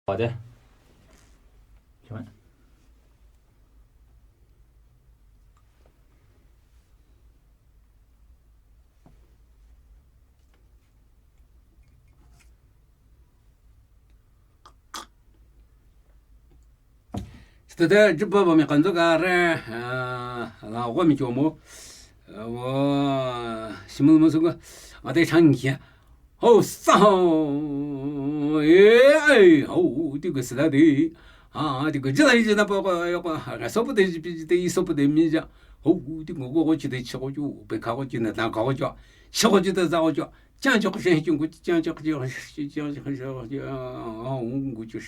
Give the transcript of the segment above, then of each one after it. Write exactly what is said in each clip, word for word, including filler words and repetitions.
好的。 Sitade, jubab mi kanzo kare, la wa mi chomo, wa, simul musuga, ade changya. Ho sa ho, e, ai, ho, ti ko sitade. A, ti ko jila jina pa ko, yo ko, ga sopo de ji pi de, i sopo de mi ja. Ho, ti ko go go chi de, chi ko ju, pe ka ko chi na, ta ka ko ju. Chi ko ju de, za ko ju. Chang chok shen chung ku, chang chok ju, chang chok ju, chang chok ju, ho, ku ju,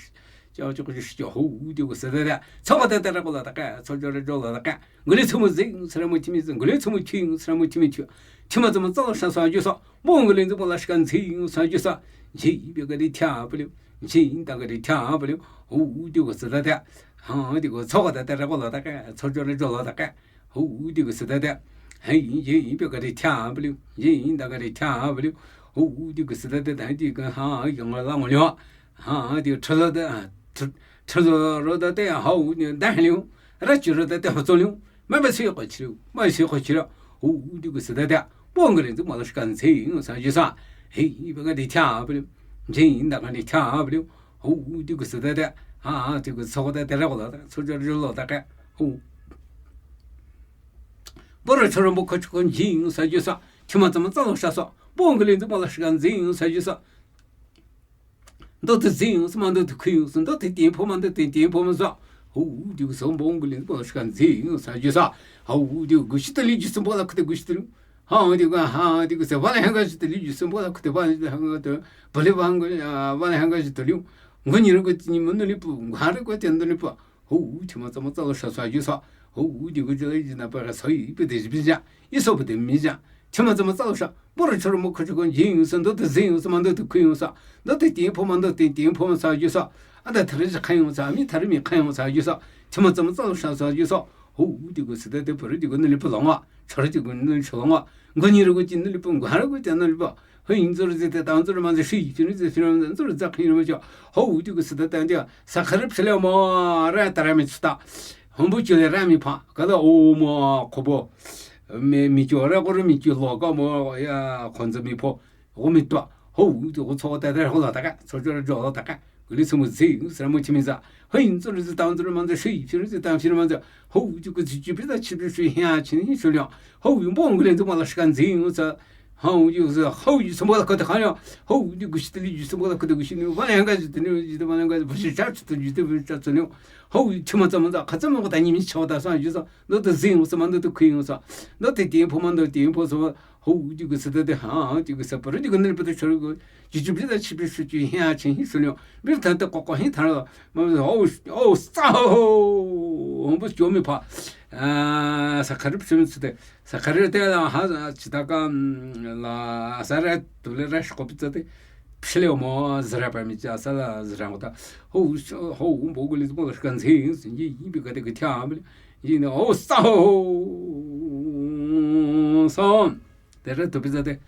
chang chok ju, ho, ti ko sitade. Chok de de ko la ta ka, chok jo jo la ta ka. Nguli tsumu zing, saramu timi zing, nguli tsumu ting, saramu timi ting. Tima zama zalo sha sa ju sa, mo nguli zama la shkan zing, sa ju sa. Ji bi ga di tia bu liu, ji da ga di tia bu liu. Ho, ti ko sitade. Ha, ti ko chok de de ko la ta ka, chok jo jo la ta ka. Ho, ti ko sitade. Hei, ji bi ga di tia bu liu, ji da ga di tia bu liu. Ho, ti ko sitade, da ti ko ha, yang la ngoli ha. Ha, ti ko chalo de, chalo ro de de, ha, ni da liu. Ra chi ro de de, ha, zo liu. Ma ba si ko chi liu, ma si ko chi liu. Ho, ti ko sitade. Bo nguli zama la shkan zing, sa ju sa. Hei, bi ga di tia bu liu. Ji da ga di tia bu liu. Ho, ti ko sitade. Ha, ti ko chok de de ko la ta, chok jo jo la ta ka. Ho. Bo ro choro bo ko chok jing, sa ju sa. Tima zama zalo sha sa. Bo nguli zama la shkan zing, sa ju sa. Ndo te zing, sa ma ndo te kui, sa ndo te ting po ma ndo te ting po ma sa. Ho, ti ko sa bo nguli zama la shkan zing, sa ju sa. Ho, ti ko gu shi te li ju sa bo la ku te gu shi te li. Ha, ti ko, ha, ti ko sa ba la hang ga shi te li ju sa bo la ku te ba la hang ga te. Ba le ba hang ga, a, ba la hang ga shi te li. Ngo ni ro ko ti ni mo no li pu, nga ro ko ti ndo li pu. Ho, tima zama zalo sha sa ju sa. Ho, ti ko jila jina pa ga sa i pe de ji bi ja. I so pe de mi ja. Tima zama zalo sha. Bo ro choro mo ko chok jing sa, ndo te zing sa, ma ndo te kui sa. Ndo te ting po ma ndo te ting po ma sa ju sa. A da thare ja kai sa, mi thare mi kai sa ju sa. Tima zama zalo sha sa ju sa. Ho, ti ko sitade, bo ro ti ko nuli pu long wa. Choro ti ko nuli cho long wa. Ngo ni ro ko ti nuli pu, nga ro ko ti nuli pu. Ho, yin zo ro zi te, tang zo ro ma zo shi, ti ni zi ti ro ma zo ro za kai ro ma jo. Ho, ti ko sitade ta dia. Sa kharap sele mo, ra ta ra mi tsuta. Hon bu chi le ra mi pa. Ka da o mo ko bo. Mi, mi jo ra ko ro mi jo lo ka mo, ya, khon za mi po. Ho mi twa. Ho, ti ko chok de de ho la ta ka. Chok jo jo la ta ka. Nguli tsumu zing, saramu timi za. Hei, nzuru zi tang, nzuru mang zi, shi, shi zi tang, shi mang zi. Ho, ti ko zi ji bi za, chi bi shi, hia, chi ni shu liang. Ho, yung bo nguli zama la shkan zing, sa. Ho, yung zi, ho, yung sumbo la ko ta khan liang. Ho, yung gu shi te li, yung sumbo la ko ta gu shi ni, wa liang ga zi te ni, zi te wa liang ga zi, bu shi cha zi te, zi te bu cha zi liang. Ho, chi ma za ma za, ka za ma ko ta ni mi cha ta sa, yung sa. Ndo te zing, sa ma ndo te kui, sa. Ndo te ting po ma ndo ting po, sa. Ho, ti ko sitade, ha, ti ko sa, bo ro ti ko nuli pu de choro ko. Ji ju bi za chi bi shu ju hia chi hi shu liang. Bi ta ta ko ko hi ta la. Ma, o, o, sa ho. Hon bu jo mi pa. A, sa kharap shu mi tsude. Sa kharap te la ha, chi ta ka, mm, la, sa ra tu le ra shi ko bi za de. Pi le mo, zira pa mi ja, sa la, zira mo ta. Ho, ho, bo nguli zama la shkan zing, zing, yi, yi bi ga de ga tia, mi, yi na, o, sa ho. Sa. Te re tu bi za de.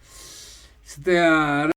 Sitade,